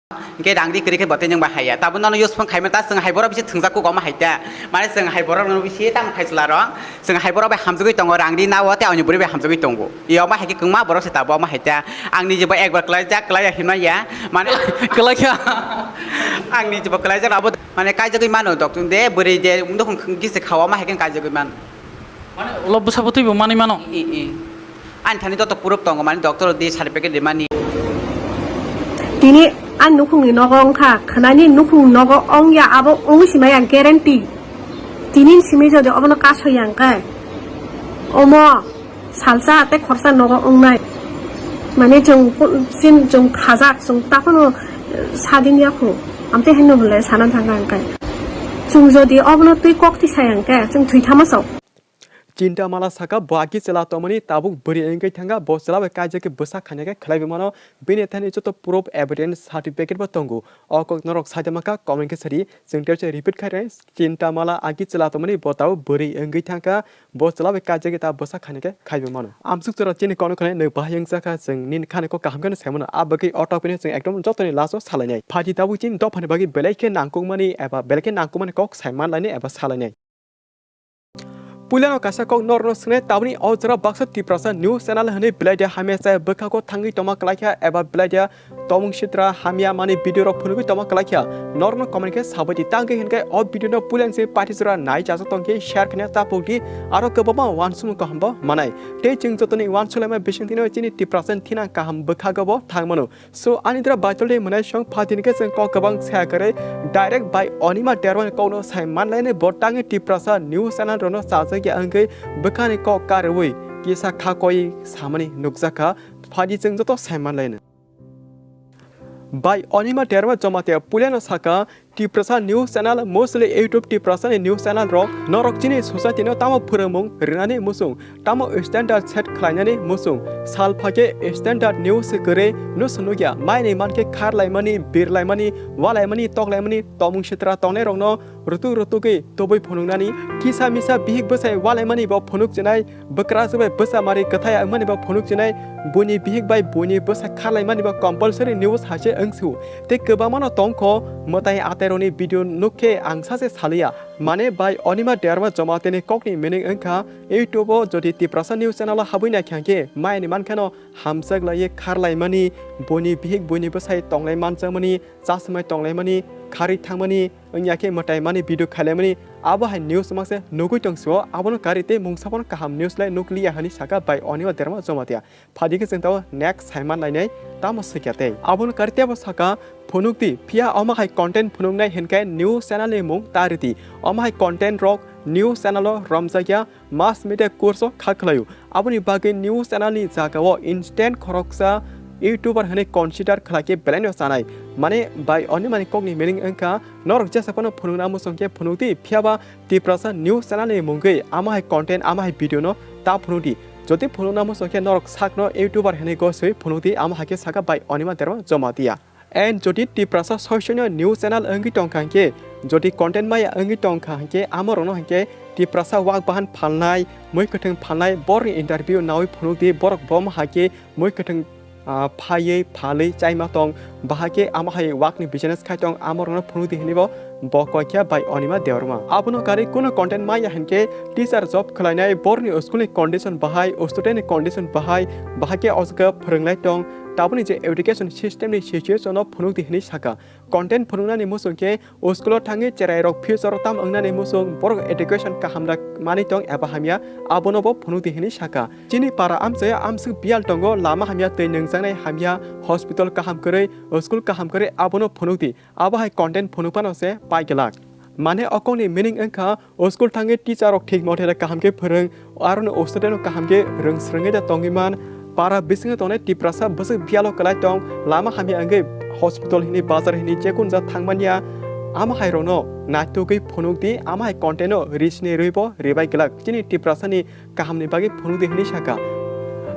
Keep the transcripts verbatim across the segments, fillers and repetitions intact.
Hingke rang ri kwrwi khe bo tei nwng bai haiya. Tabuk nono use phone khaima ta, chwng hai borok bisi thwngjak kuk omo hai ta. Mane chwng hai borok no bisi tamo khai chwla rok. Chwng hai borok bai hamjagwi tongo, rang ri nao tei ani bwrwi bai hamjagwi tongo. Yo omo hai khe kwngma borok se tabuk omo hai ta. Ang ni je bo ekbar kwlai jak, kwlai ya hinma ya. Mane kwlai kha. Ang ni je bo kwlai jak abo mane kaijagwi mano doctor de, bwrwi de, nukhung gisi khawa omo hai khe kaijagwi mano. Mane ulo bwsa bwtwi bo manwi mano. I, i. Ani thani joto proof tongo, mani doctor di certificate rimani. Tini a nukhungni nogo wngkha, khwnani nukhung nogo wngya, abo wngwi simaya guarantee. Tini simi jodi obono kasoya hwnkhe, omo salsa tei khorsa nogo wngnai. Mane chwng, chwng khajak, chwng takhwno sadin yakho. Amtwi haino hwnle sana thangkha hwnkhe. Chwng jodi obono twi kok tisaya hwnkhe, chwng thwi thama sok. Chinta Mala saka, bo aki chwla tongmani tabuk bwrwi wngwi thangkha, bo chwla bai kaijak khe bwsa khaina khe khlaiwi mano, bini thani joto proof evidence certificate bo tongo. O kok norok saida mankha comment khe sadi, chwng tei repeat khai rwnai, Chinta Mala aki chwla tongmani bo tabuk bwrwi wngwi thangkha, bo chwla bai kaijak khe ta bwsa khaina khe khaiwi mano. Amsuk chwra chini kono khwnai nwk bahai wngjakha, chwng nini khani kok kaham kheno sai mano, a bagwi o topic no chwng ekdom jotoni last o salainai. Phaidi tabuk chini dophani bagwi belai khe nangkukmani eba belai khe nangkukmani kok sai manlainai eba salainai. Puilano kaisa kok norokno swngnai, tabukni o jora baksa Tiprasa News Channel hwnwi belai de hamya chaya bwkhago thangwi tongma kwlaikha eba belai de tomung sitra hamya mani video rok phunugwi tongma kwlaikha, norokno comment khe sabaidi. Tangwi hinkhe o video no puilani se party jora nai chajak tongkhe share khaina tapukdi, aro kwbangma uansukmung kaham bo manai. Tei chwng jotoni uansukhlaima bisingtwino chini Tiprasa ni thinang kaham bwkhago bo thang mano. So, ani dra Baichol de mwnai song phatin khe chwng kok kwbang saya kwrwi direct bai Onima Derma ni kokno sai manlainai, bo tangwi Tiprasa News Channel rokno chajak ya wngwi bwkhani kok karwi kisa kha koi samani nukjakha, phadi chwng joto sai manlainai. Bai Onima Derma Jamatia puilano saka, Tiprasa News Channel, mostly YouTube Tiprasa ni news channel rok norok chini society no tamo phwrwngmung rwnani muchung, tamo standard set khlainani muchung, sal phakhe standard news kwrwi no swnukya, maini mankhe kharlaimani, birlaimani, walaimani, toklaimani, tomung sitra tongnai rokno rutuk rutugwi tubui phunuknani, kisa misa bihik bwsai walaimani bo phunuk chinai, bwkrajwk bai bwsa mari kwthai wngmani bo phunuk chinai, buini bihik bai buini bwsa kharlaimani bo compulsory news hai se wngsu. Tei kwbangmano tongkho mwtai atairokni video nukkhe ang sache saliya. Mane bai Onima Derma Jamatia ni kokni meaning wngkha, YouTube o jodi Tiprasa News Channel o habwi naikha hwnkhe maini mankheno hamjak laiwi kharlaimani, buini bihik buini bwsai tonglai manjakmani, chasmai tonglaimani, kharwi thangmani, wngya khe mwtai mani video khailaimani, abo hai news mangse nugwi tongsi o, abono karwi tei mungsa phano kaham news lai nukliya hwnwi saka bai Onima Derma Jamatia. Phadi khe chwng tabo next saiman lainai tamo swikya tei. Abono karwi teibo saka, phunukdi, phiya omo hai content phunuknai hinkhe news channel ni mung ta ridi. Omo hai content rok news channel o romjakya, mass media course o kha khlaio. Aboni bagwi news channel ni jagao instant khoroksa YouTuber hwnwi consider khlaikhe belaino chanai. Mane bai Onimani kokni meaning wngkha, norok jesa phano phunukna muchung khe phunukdi, phiyaba Tiprasa news channel ni mungwi ama hai content, ama hai video no ta phunukdi. Jodi phunukna muchung khe norok sakno YouTuber hwnwi goswi phunukdi, ama hai khe saka bai Onima Derma Jamatia. And jodi Tiprasa soisonyo news channel wngwi tongkha hinkhe, jodi content maya wngwi tongkha hinkhe, amorokno hinkhe Tiprasa wak bahan phalnai, mui kwthwng phalnai, borokni interview naui phunukdi, borok bo ma hai khe mui kwthwng, ah, phaiwi phalwi chaima tong, bahai khe ama hai wakni business khai tong, amorokno phunukdi hwnwi bo bo koi khe bai Onima Debbarma. Abono karwi kuno content maya hinkhe teacher job khwlainai, borokni school ni condition bahai, student ni condition bahai, bahai khe o jaga phwrwnglai tong, tabukni je education system ni situation no phunukdi hwnwi saka. Content phunuknani muchung khe school o thangwi cherai rok future o tam wngnani muchung, borok education kaham da manwi tong eba hamya, abono bo phunukdi hwnwi saka. Chini para amchaya amswk biyal tongo, lama hamya, twi nwngjaknai hamya, hospital kaham kwrwi, school kaham kwrwi, abono phunukdi. Abo hai content phunuk phano se pai glak. Mane o kokni meaning wngkha, o school thangwi teacher rok thik mote da kaham khe phwrwng, aro no o student rok kaham khe rwng swrwngwi da tongwi man. Para bisingo tongnai Tiprasa bwswk biyalo kwlai tong, lama hamya wngwi hospital hini, bazar hini, jekun ja thangmanya. Ama hai rokno naitugwi phunuk di, ama hai content no risni rwi bo ribai glak. Chini Tiprasa ni kahamni bagwi phunukdi hwnwi saka.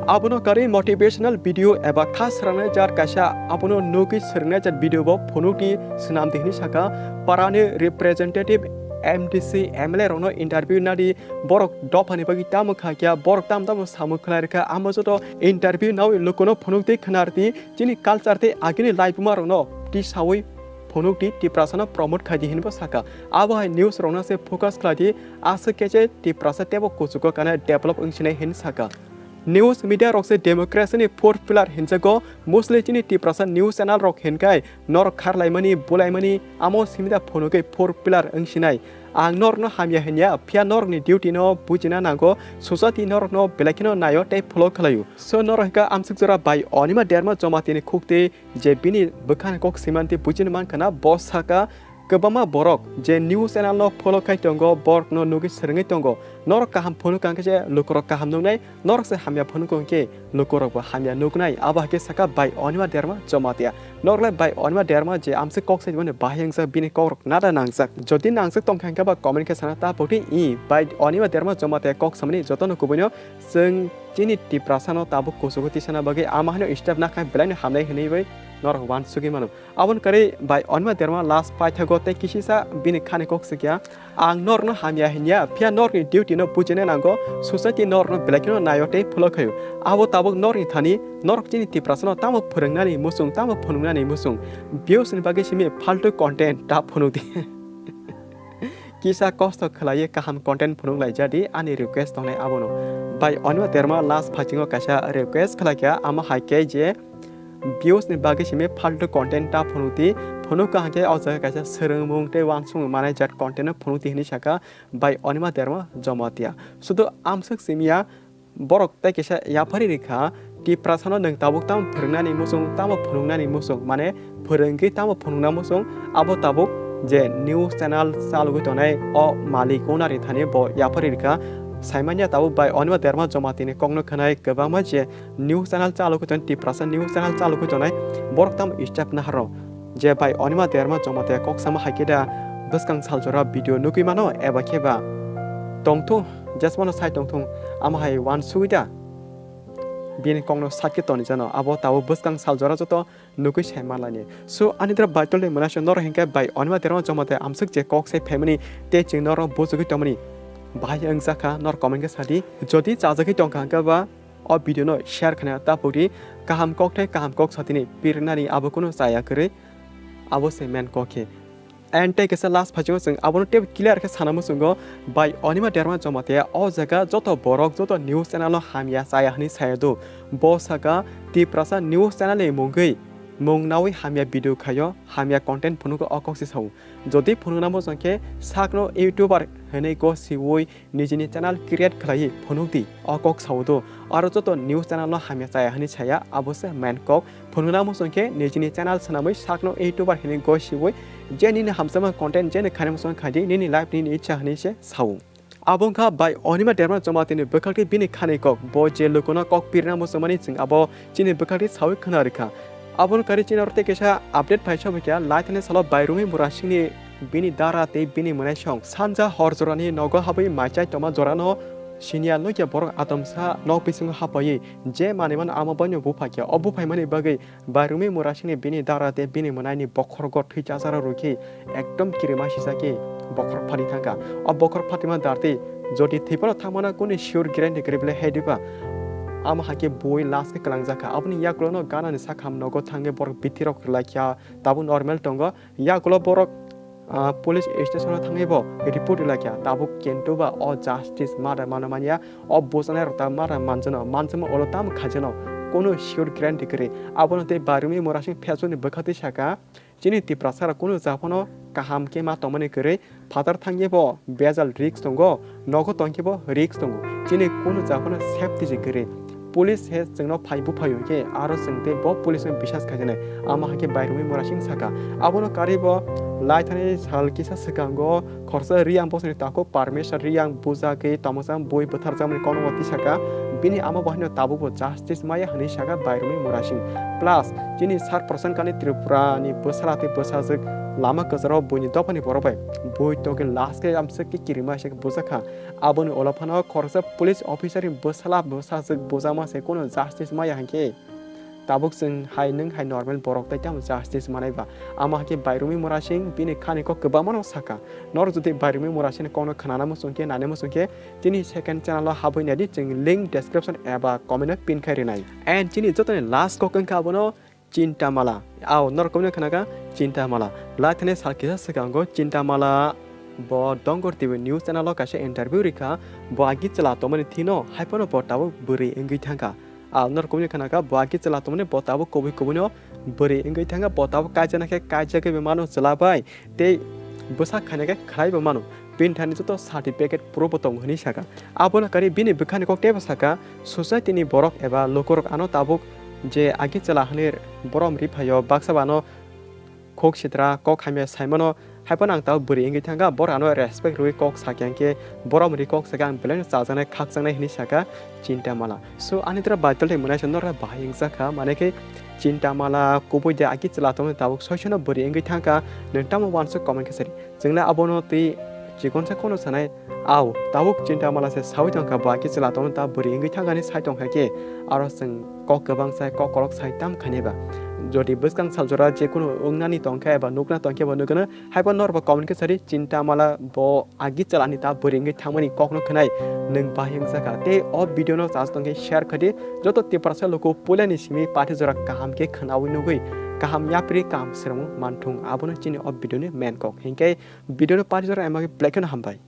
Abono karwi motivational video eba kha swrangnai jar kaisa abono nugwi swrwngnai jar video bo phunukdi, swnamdi hwnwi saka. Parani representative M D C, M L A rokno interview nadi, borok dophani bagwi tamo kha kya, borok tam tamo samung khlai rwkha, amo joto interview nawi lukuno phunukdi khwnardi, chini culture tei agini laibuma rokno tisawi phunukdi, Tiprasano promote khaidi hinwi bo saka. Abo hai news rokno se focus khlaidi, aswk khe se Tiprasa teibo kuchugo kana develop wngsinai hinwi saka. News media rok se democracy ni fourth pillar hinjago, mostly chini Tiprasa news channel rok hinkai norok kharlaimani, bulaimani, amo simi da phunugwi fourth pillar wngsinai. Ang norokno hamya hinya, phiya norokni duty no bujina nango, society norokno belai kheno naio tei follow khlaio. So norok hika amsuk jora bai Onima Derma Jomatini khukti je bini bwkhani kok simanti bujini mankha na, bo saka, kwbangma borok je news channel no follow khai tongo, borok no nugwi swrwngwi tongo, norok kaham phunuk kha khe je lukurok kaham nuknai, norok se hamya phunuk kha khe lukurok bo hamya nuknai, abo hai khe saka bai Onima Derma Jomatia. Norok le bai Onima Derma je amsuk kok sai mani bahai wngjak, bini kok rok nada nangjak, jodi nangjak tong kha khe ba comment khe sana ta pokti i bai Onima Derma Jomatia kok samani joto no kubui no chwng chini Tiprasa no tabuk kuchugo tisana bagwi ama haino step nakha belai no hamnai hinwi bai norok uansugwi mano. Aboni kwrwi bai Onima Derma last paithago tei kisisa bini khani kok swkya, "Ang norokno hamya hinya, phiya norokni duty no bujina nango, society norokno belai kheno naio tei follow khaio. Abo tabuk norokni thani, norok chini Tiprasano tamo phwrwngnani muchung, tamo phunuknani muchung. Views ni bagwi simi faltu content ta phunukdi." Kisa kosto khlaiwi kaham content phunuk laijadi, ani request tongnai abono. Bai Onima Derma last phaichingo kaisa request khlaikha, amo hai khe je views ni bagwi simi faltu content ta phunukdi, phunuk kaham khe o jaga kaisa swrwngmung tei uansukmung manai jat content no phunukdi hinwi saka bai Onima Derma Jomatia. Sudu amswk simiya, borok tei kisa yaphari rikha, Tiprasano nwng tabuk tamo phwrwngnani muchung, tamo phunuknani muchung, mane phwrwngwi tamo phunukna muchung, abo tabuk je news channel chalogwi tongnai o malik owner ni thani bo yaphari rikha. Saimanya tabuk bai Onima Derma Jomatini kokno khwnai kwbangma je news channel chalogwi tong, Tiprasa news channel chalogwi tongnai, borok tamo step naharno. Je bai Onima Derma Jomatia kok sama hai khe da bwskang sal jora video nugwi mano eba khe ba tongthung, jesmano sai tongthung, ama hai uansugwi da bini kokno sat khe toni jano, abo tabuk bwskang sal jora joto nugwi sai manlaini. So ani dra bai tole mwnai se norok hinkhe bai Onima Derma Jomatia amswk je kok sai phaimani tei chwng norok bujugwi tongmani bahai wngjakha, norok comment khe sadi. Jodi chajagwi tongkha hinkhe ba o video no share khaina ta pokdi, kaham kok tei kaham kok satini pirnani abo kunu chaya kwrwi, abo se main kok khe. And tei kisa last phaichingo chwng abono teibo clear khe sana muchungo, bai Onima Derma Jomatia o jaga joto borok, joto news channel no hamya chaya hinwi saya do. Bo saka Tiprasa news channel ni mungwi mung nawi hamya video khaio, hamya content phunugo o kok se sao. Jodi phunukna muchung khe sakno YouTuber hinwi gosiwi nijini channel create khlaiwi phunukdi, o kok sao do. Aro joto news channel no hamya chaya hinwi saya, abo se main kok. Phunukna muchung khe nijini channel swnamwi sakno YouTuber hinwi gosiwi je nini hamjakma content je ni khaina muchung khaidi, nini life nini icha hinwi se sao. Abo wngkha bai Onima Derma Jomatini bwkhak tei bini khani kok. Bo je lukuno kok pirna muchungmani chwng abo chini bwkhak tei sawi khwna rikha. Aboni kari chini oro tei kaisa update phai sabaikha, laithani salo Bairungwi Murasingni bini dara tei bini mwnaisong sanja hor jorani nogo habwi maichai tongma jorano siniya nukya borok atomsa nok bisingo hapaiwi je manwi mano amo boino buphaikha. O buphaimani bagwi Bairungwi Murasingni bini dara tei bini mwnaini bokhorgo thwi chacharo rwkhe ekdom kirima sisakhe bokhorok phati thangkha. O bokhorok phatima dartwi jodi thwiphano thangmano kunu sure guarantee kwrwi belai hai diba? Amo hai khe bui last khe kwlangjakha. Aboni yakulono ganani sakham nogo thangwi borok bitirok rwlaikha, tabuk normal tongo. Yakulo borok, ah, police station o thangwi bo report rwlaikha, tabuk kintu ba o justice mada mano manya, o bujanairok ta mada manjano, manjakma ulo tamo khaijano, kunu sure guarantee kwrwi. Abono tei Bairungwi Murasing Facebook ni bwkhaktwi saka, chini Tiprasarok kunu japhano kaham khe ma tongmani kwrwi, phatar thangye bo bejal risk tongo, nogo tongkhe bo risk tongo, chini kunu japhano safety se kwrwi. Police se chwngno phai buphaio khe aro chwng tei bo police no bisas khaijaknai, ama hakhe Bairungwi Murasing saka. Abono karwi bo laithani sal kisa swkango khoroksa Riyang bosongni takhuk Parmeswar Riyang bujagwi tongmosam bui bwtharjakmani kokno tisaka, bini ama bo haino tabukbo justice maya hwnwi saka Bairungwi Murasing. Plus chini Sir Prashant Kani Tripura ni bwsala tei bwsajwk lama kwcharo buini dophani borok bai bui togwi last khe amswk khe kirima se bujakha. Aboni ulo phano khoroksa police officer ni bwsala bwsajwk bujama se kunu justice maya hinkhe Tabuk chwng hai nwng hai normal borok tei tamo justice manai ba. Ama hakhe Bairumi Murasing bini khani kok kwbangma no saka. Nor jodi Bairumi Murasing kokno khnana muchung khe, nani muchung khe, tini second channel o habwi naidi, chwng link description eba comment o pin khai rinai. And chini jotoni last kok wngkha abono Chintamala. Ao, norok komino khnaka Chintamala. Lai thani sal kisa swkango Chintamala bo Dongor T V news channel o kaisa interview rikha. Bo agi chwla tongmani thino, haiphano bo tabuk bwrwi wngwi thangkha. Ao, norok komino khnaka bo agi chwla tongmani bo tabuk kubui kubuino bwrwi wngwi thangkha. Bo tabuk kaijana khe kaijagwi bo mano chwla bai. Tei bwsa khaina khe khlai bo mano. Bini thani joto certificate proof bo tongo hinwi saka. Abono kari bini bwkhani kok teibo saka, society ni borok eba lukurok ano tabuk je agi chwla hwnwi borom ri phaio, baksa bo ano khuk sitra kok hamya saimano, haiphano ang tabuk bwrwi wngwi thangkha, borok ano respect rwui kok sakya hwnkhe borom ri kok sakha ang belai no chajaknai khakchangnai hinwi saka Chintamala. So ani tora vital tei mwnai se norok bahai wngjakha, mane khe Chintamala kubui de agi chwla tongmani tabuk soisono bwrwi wngwi thangkha, nwng tamo uansuk comment khe sari. Chwngla abono twi chikonsa kono sanai, ao, tabuk Chintamala se saui tongkha, bo agi chwla tongmani ta bwrwi wngwi thangkha hinwi sai tongkha khe, aro chwng kok kwbang sai, kok kolok sai tam khainai ba. Jodi bwskang saljora jekunu wngnani tongkha eba nukna tongkhe bo nukgwno, haibo norbo comment khe sari, Chintamala bo agi chwlani ta bwrwi wngwi thangmani kokno khwnai nwng bahai wngjakha. Tei o video no chas tongkhe share khadi, joto Tiprasa luku puilani simi pathi jora kaham khe khwnaui nugui kaham yapri kaham swrwngmung manthung, abono chini o video ni main kok. Hinkhe video no pathi jora emagi black no hambai.